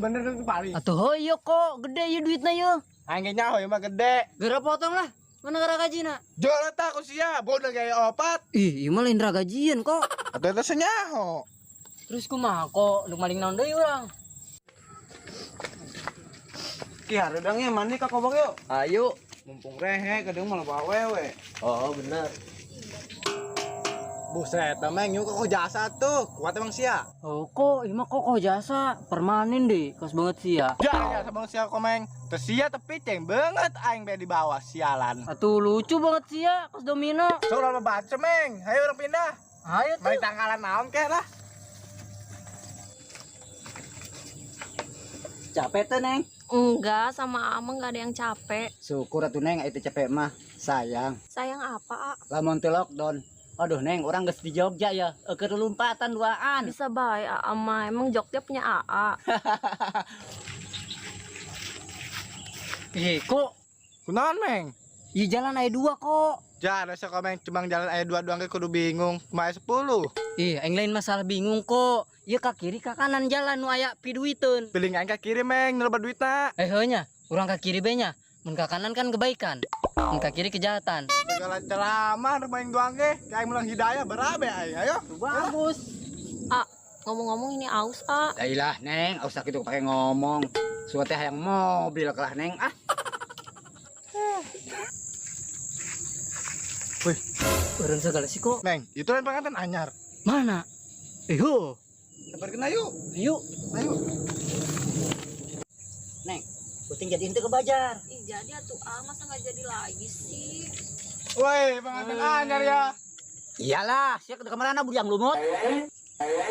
Bener itu paling. Atuh hoyo kok, gede ieu duitna yeuh. Aing ge nyaho ieu mah gede. Geura potong lah. Mana ragajina? Jual eta ku sia, bodoh gaya opat. Ih, ieu mah lain ragajieun kok. Atuh eta senyaho. Terus kumaha kok, nu maling naon deui urang? Ki hareudang mandi ka kobok yuk. Ayo. Mumpung rehe kadang malah bawa wewe. Oh, bener. Buset, meng yuk kok jasa tuh. Kuat emang sia. Oh kok, ieu mah kok jasa permanen deh, kos banget sih ya. Ya, jasa banget sia komeng. Terus sia tapi ceng banget aing be di bawah sialan. Atuh lucu banget sih ya, kos domino. Sok lama baca meng. Ayo orang pindah. Ayo tuh. Mari tangkalan naon kek lah. Capek tuh, Neng? Enggak, sama Amang nggak ada yang capek. Syukur atuh Neng itu capek mah. Sayang. Sayang apa, A? Lamun teu lockdown. Aduh Neng, orang geus di Jogja ya. Keur lompatan duaan. Bisa bae, AA mah. Emang Jogja punya AA. Ih, kok Kunaon meng? Ih jalan aya 2 kok. Ja, ada sok meng cuma jalan aya 2 doang ge kudu bingung. Kumaha 10. Ih, aing lain masalah bingung kok. Ieu ka kiri ka kanan jalan nu aya piduiteun. Piling aing ka kiri meng, nu loba duitna. Eh heuh nya, urang ka kiri be nya. Mun ka kanan kan kebaikan. Mun ka kiri kejahatan. Segala ceramah nu main doang ge, ka aing melang hidayah berabe aing. Ayo. Bagus. A, ngomong-ngomong ini aus, A. Lah Neng, aus kitu pake ngomong. Suka teh hayang mobil kalah Neng ah. Wih, Eureun segala sih kok. Neng, itu lain pengantin anyar. Mana? Eh heuh. Sampeurkeun ayo. Ayo. Ayo. Neng, penting jadi henteu ke bajar. Ih, jadi atuh A, masa nggak jadi lagi sih? Woi, pengantin anyar ya. Iyalah, sia ke kamarana bujang lumut.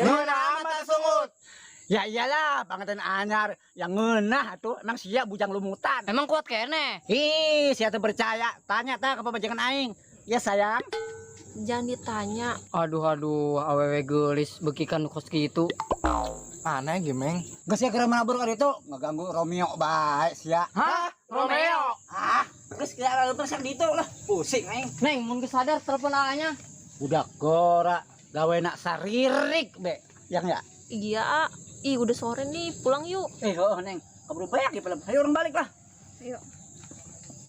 Ngeunah amat sungut. Ya iyalah, pengantin anyar yang ngeunah atuh, emang sia bujang lumutan. Emang kuat kene? Ih, sia teu percaya, tanya tah ke pamajikan aing. Ya sayang. Jangan ditanya. Aduh aduh, awewe geulis beukikan kos kitu. Aneh ge meng. Geus sia keur manabur ka ditu, ngaganggu Romeo bae sia. Hah? Romeo. Ah, geus kira terus yang ditu lah. Pusing aing. Neng, mun geus sadar telepon AA-nya. Budak gora, gawe nak saririk be. Yang ya? Iya, A. Ih, udah sore nih, pulang yuk. Eh, oh, Neng, keburu banyak di film. Ayo orang balik lah. Ayo.